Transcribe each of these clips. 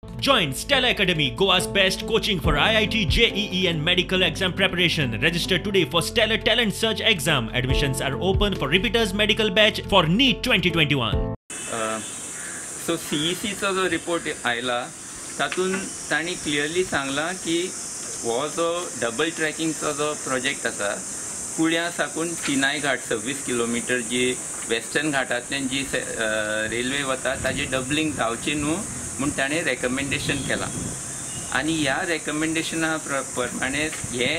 Join Stella Academy, Goa's best coaching for IIT, JEE and medical exam preparation. Register today for Stellar Talent Search exam. Admissions are open for repeaters medical batch for NEET 2021. So सीईसीचो जो report आयला तातूंत तांणी clearly सांगलां की हो जो double ट्रॅकिंगचो जो project आसा कुळ्यां साकून चिनाय घाट 26 किलोमिटर जी वेस्टर्न घाटांतल्यान जी रेल्वे वता ताजी डबलिंग जावची न्हू म्हूण ताणें रेकमेंडेशन केलां आनी ह्या रेकमेंडेशना प्रमाणे हे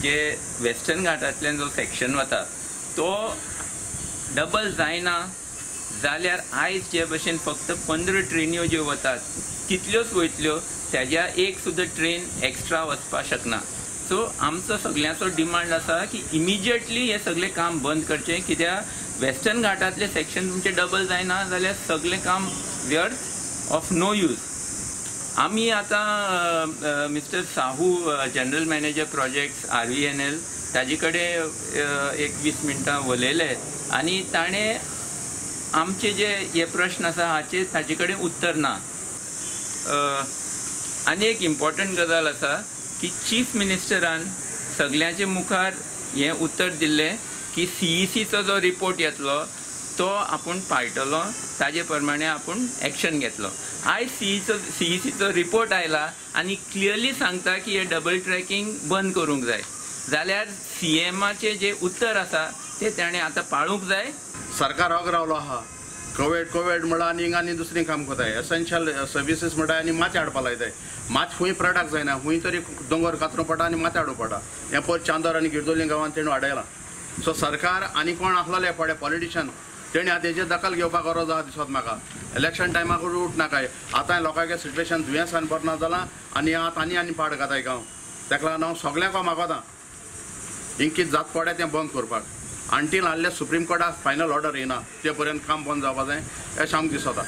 जे वेस्टर्न घाटांतल्यान जो सेक्शन वता तो डबल जायना जाल्यार आयज जे भशेन फक्त 15 ट्रेन्यो ज्यो वतात तितल्योच वयतल्यो, ताज्या एक सुद्दां ट्रेन एक्स्ट्रा वचपाक शकना. सो आमचो सगळ्यांचो डिमांड आसा की इमिजिएटली हें सगळें काम बंद करचें, कित्याक वेस्टर्न घाटांतलें सेक्शन तुमचें डबल जायना जाल्यार सगळें काम व्यर्थ, ऑफ नो यूज. आमी आतां mister Sahu, general manager projects RVNL, ताजे कडेन एक 20 मिनटां उलयले आनी ताणें आमचे जे हे प्रश्न आसा हाचे ताजे कडेन उत्तर ना. आनी एक इम्पॉर्टंट गजाल आसा की चीफ मिनिस्टरान सगळ्यांचे मुखार हें उत्तर दिल्लें की सीईसीचो जो रिपोर्ट येतलो तो आपूण पाळटलो, ताजे प्रमाणे आपूण एक्शन घेतलो. आयज सीईसीचो रिपोर्ट आयला आनी क्लियरली सांगता की हे डबल ट्रॅकिंग बंद करूंक जाय, जाल्यार सीएमाचें जें उत्तर आसा तें ताणें आतां पाळूंक जाय. सरकार होग रावलो आहा, कोविड कोविड म्हणा आनी हिंगा आनी दुसरीं काम करताय, एसेन्शियल सर्विसीस म्हणटा आनी माती हाडपा लायताय. मात खूंय प्रोडक्ट जायना, खूंय तरी दोंगर कातरूंक पडटा आनी माती हाडूंक पडटा. हें पयर चांदोर आनी गिरदोली गांवांत तेणें वाडयलां. सो सरकार आनी कोण आसलोले पळय पॉलिटिशन तेणी आतां हेजेर दखल घेवपाक गरज आसा दिसत म्हाका. इलेक्शन टायमाक उठनाकाय, आतां लोकांचे सिट्युएशन दुयेंसान बरें ना जालां आनी आतां आनी आनी पाड घाताय गांव. ताका लागून हांव सगळ्यांक मागोता हिंग कितें जात पडटा तें बंद करपाक. अंटील आहले सुप्रीम कोर्टाक फायनल ऑर्डर येना ते पर्यंत काम बंद जावपा जाय अशें आमकां दिसता.